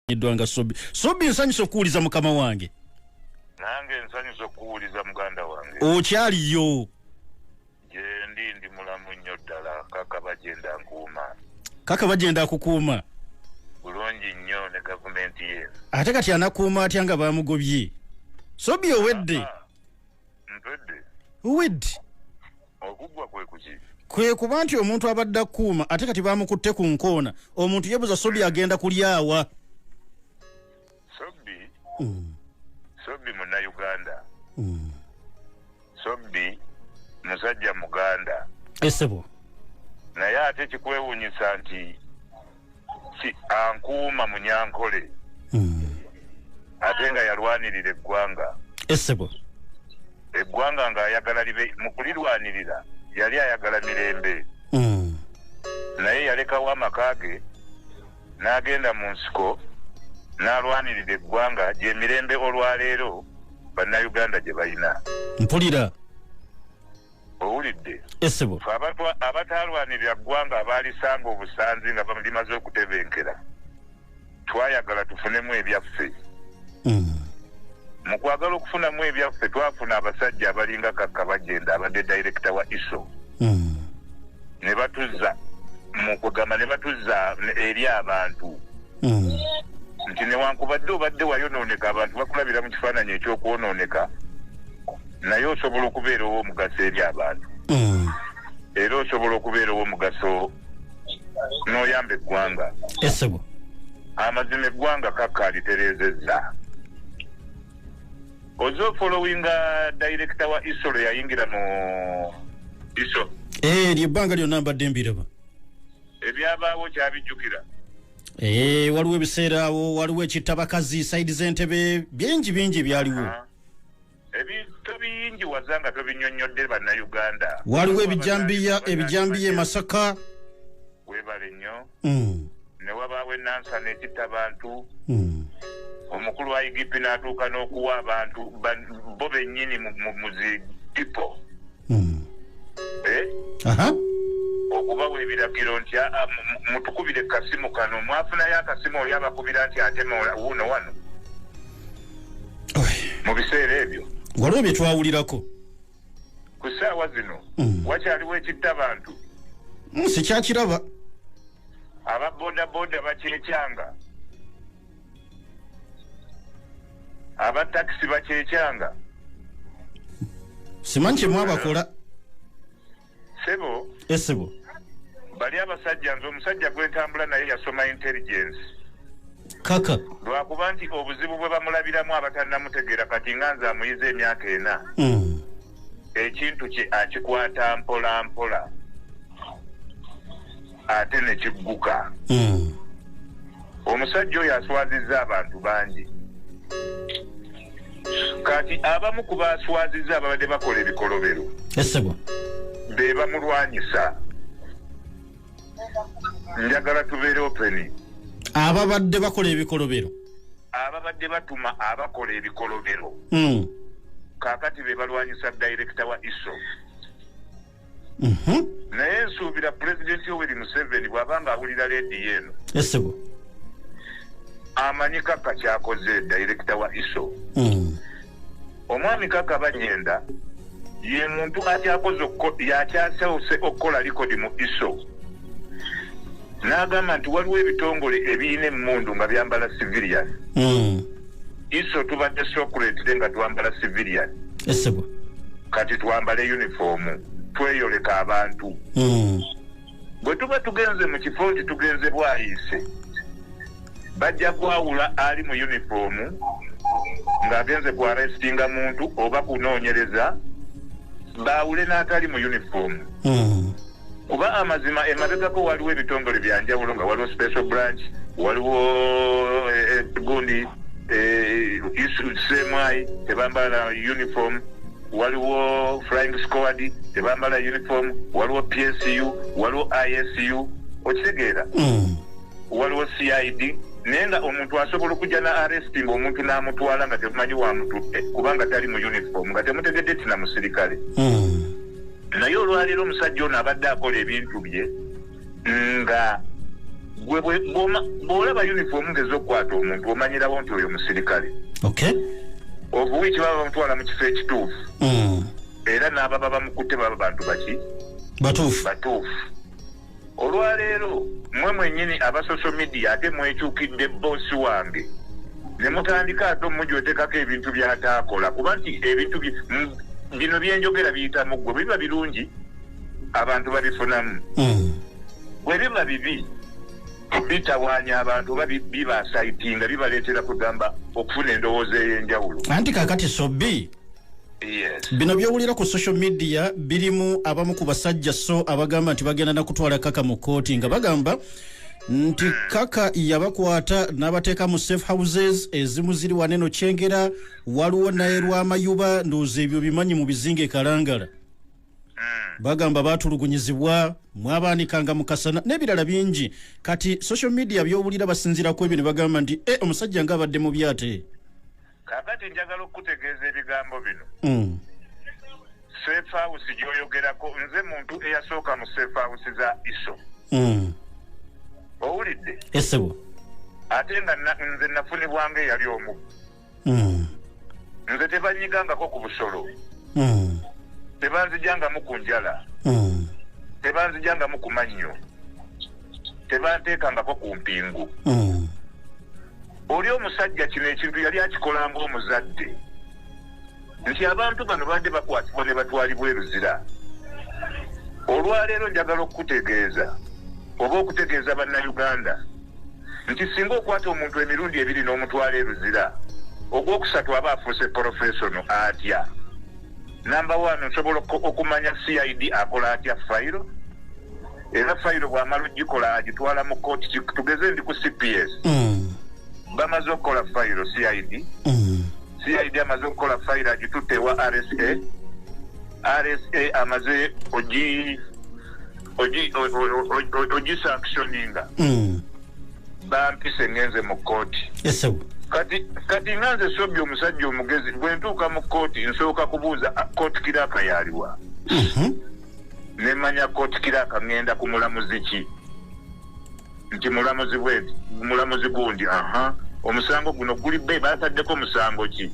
Nga Sobi, Sobi, nsanyusa okuwuliza, mukama wange. Nange nsanyusa okuwuliza, muganda wange. Okyaliyo? Gyendi, ndi mulamu nnyo ddala. Kaka bagenda nkuuma. Kaka bagenda akukuuma. Bulungi nnyo ne gavumenti ye. Ate kati anakuuma atya nga bamugobye? Sobi, owedde? Ah, mpedde. Owedde. Okuggwa kwe kuki? Kwe kuba nti omuntu abadde akuuma, ate kati bamukutte ku nkoona. Omuntu yebuza, Sobi agenda kulyawa? Sobbi, Sobbi Munnayuganda. Sobbi musajja Muganda. Esebo. Naye ate kikwewunyisa nti ankuuma Munyankole, ate nga yalwanirira eggwanga. Esebo. Eggwanga ng'ayagala libe, mu kulirwanirira yali ayagala mirembe. Naye yalekawo amaka ge n'agenda mu nsiko n'alwanirira eggwanga, gy'emirembe olwaleero Bannayuganda gye balina. Mpulira. Owulidde? Esebo. Fe abataalwanirira ggwanga, abaalisanga obusanzi nga limaze okutebenkera, twayagala tufunemu ebyaffe. Mu kwagala okufunamu ebyaffe, twafuna abasajja abalinga Kakka Bagenda, abadde director wa ISO, ne batuzza mu kugamba, ne batuzza eri abantu nti newankubadde obadde wayonooneka, abantu bakulabira mu kifaananyi ekyokwonooneka, naye osobola okubeera ow'omugaso eri abantu, era osobola okubeera ow'omugaso n'oyamba eggwanga. Esebo. Amazima, eggwanga Kakka alitereezezza. Oze ofollowinga director wa ISO lwe yayingira mu ISO? Eryo ebbanga lyonna mbadde mbiraba. Ebyabaawo kyabijjukira? Waliwo ebiseera awo, waliwo ekittabakazi side z'Entebe, bingi bingi byaliwo. Tobiyingiwaza nga tobinyonnyodde Bannayuganda. Waliwo ebijambiya, ebijambiya e Masaka. Webale nnyo. Ne wabaawo enansana ekitta bantu. Omukulu wa IGP n'atuuka n'okuwa abantu bo bennyini mu zi depot. Eh? Aha. Okubawa ebiragiro nti, "Ah, mutukubire kasimu kano." Mwafunayo akasimu, oli abakubira nti atema wuno wano. Oi. Mu biseera ebyo. Waliwo bye twawulirako. Ku ssaawa zino wakyaliwo ekitta bantu? Sikyakiraba. Aba bodaboda bakyekyanga, aba takisi bakyekyanga. Simanyi kye mwabakola. Sebo. Esebo. Bali abasajja, nze omusajja gwentambula naye yasoma intelligence. Kaka. Lwakuba nti obuzibu bwe bamulabiramu abatannamutegeera, kati nga nze amuyiza emyaka 4, ekintu kye akikwata mpola mpola ate ne kigguka. Omusajja oyo aswazizza abantu bangi. Kati abamu ku baswazizza ababadde bakola ebikolobero Esebo. be bamulwanyisa. Njagala tubeere open. Ababadde bakola ebikolobero? Ababadde batuma abakola ebikolobero, kaakati be balwanyisa director wa ISO. Naye nsuubira Pulezidenti Yoweri Museveni bw'aba nga awulira leediyo eno, Esebo. amanyi Kaka kyakoze director wa ISO. Omwami Kaka Bagenda ye muntu akyakoze yakyasoose okukola likodi mu ISO, n'agamba nti waliwo ebitongole ebirina emmundu nga byambala civilian. ISO tubadde sokuletire nga twambala civilian. Esebo. Kati twambale uniform, tweyoleka abantu. Bwe tuba tugenze mu kifo nti tugenze bwayiise, bajja kwawula ali mu uniform ng'agenze ku arrestinga muntu oba kunoonyereza, baawule n'atali mu uniform. Kuba amazima, emabegako waliwo ebitongole byanjawulo, nga waliwo special branch, waliwo gundi CMI, tebambala uniform, waliwo flying squad, tebambala uniform, waliwo PSU, waliwo ISU, okitegeera? Waliwo CID, naye nga omuntu asobola okujja na arresting omuntu n'amutwala nga temumanyi wamututte, kubanga tali mu uniform, nga temutegedde ti na musirikale. Naye olwaleero omusajja ono abadde akola ebintu bye nga Gwe bw'olaba uniform ng'ezokukwata omuntu, omanyirawo nti oyo musirikale. Of which baba bamutwala mu kifo ekituufu. Era n'ababa bamukutte baba bantu baki? Batuufu. Batuufu. Olwaleero mmwe mwennyini aba social media ate mwekyukidde boss wange ne mutandika ate omugyotekako ebintu by'ataakola, kuba nti ebintu bino byenjogera biyitamu ggwe, biba birungi abantu babifunamu, bwe biba bibi bitawaanya abantu oba bibasayitinga, bibaleetera kugamba okufuna endowooza ey'enjawulo. Anti kaakati Sobbi, Yes. bino by'owulira ku social media birimu abamu ku basajja so abagamba nti bagenda nakutwala Kaka mu kkooti, nga bagamba nti Kaka yabakwata n'abateeka mu safe houses ezimu ziri waneno Kyengera, waliwo naye Lwamayuba, ndowooza ebyo bimanyi mu bizinga e Kalangala. Bagamba baatulugunyizibwa, mwabaanikanga mu kasana n'ebirala bingi. Kati social media by'owulira basinziirako ebyo ne bagamba nti omusajja ng'abadde mu byate. Kaakati njagala okukutegeeza ebigambo bino. Safe house gy'oyogerako, nze muntu eyasooka mu safe house za ISO. Owulidde? Essebo. Ate nga nze nafunibwanga eyali omu. Nze tebanyigangako ku busolo. Tebanzijangamu ku njala. Tebanzijangamu ku mannyo. Tebanteekangako ku mpingu. Oli omusajja kino ekintu yali akikola ng'omuzadde, nti abantu bano badde bakwatibwa ne batwalibwa e Luzira. Olwaleero njagala okukutegeeza oba okutegeeza Bannayuganda nti singa okwata omuntu emirundi ebiri n'omutwala e Luzira, ogwokusatu aba afuuse professional atya? Number one, nsobola okumanya CID akola atya fayiro, era fayiro bw'amala ogikola agitwala mu kooti. Tugeze ndi ku CPS, bamaze okukola fayiro CID. CID amaze okukola fayiro, agitutte ewa RSA. RSA amaze ogisanctioninga. Bampise ngenze mu kooti. Essebo. Kati nga nze Sobbi omusajja omugezi, bwe ntuuka mu kooti nsooka kubuuza kooti clerk yaliwa. Ne mmanya kooti clerk, ŋŋenda ku mulamuzi ki, nti mulamuzi bwe mulamuzi gundi, aha, omusango guno guli be bataddeko musango ki?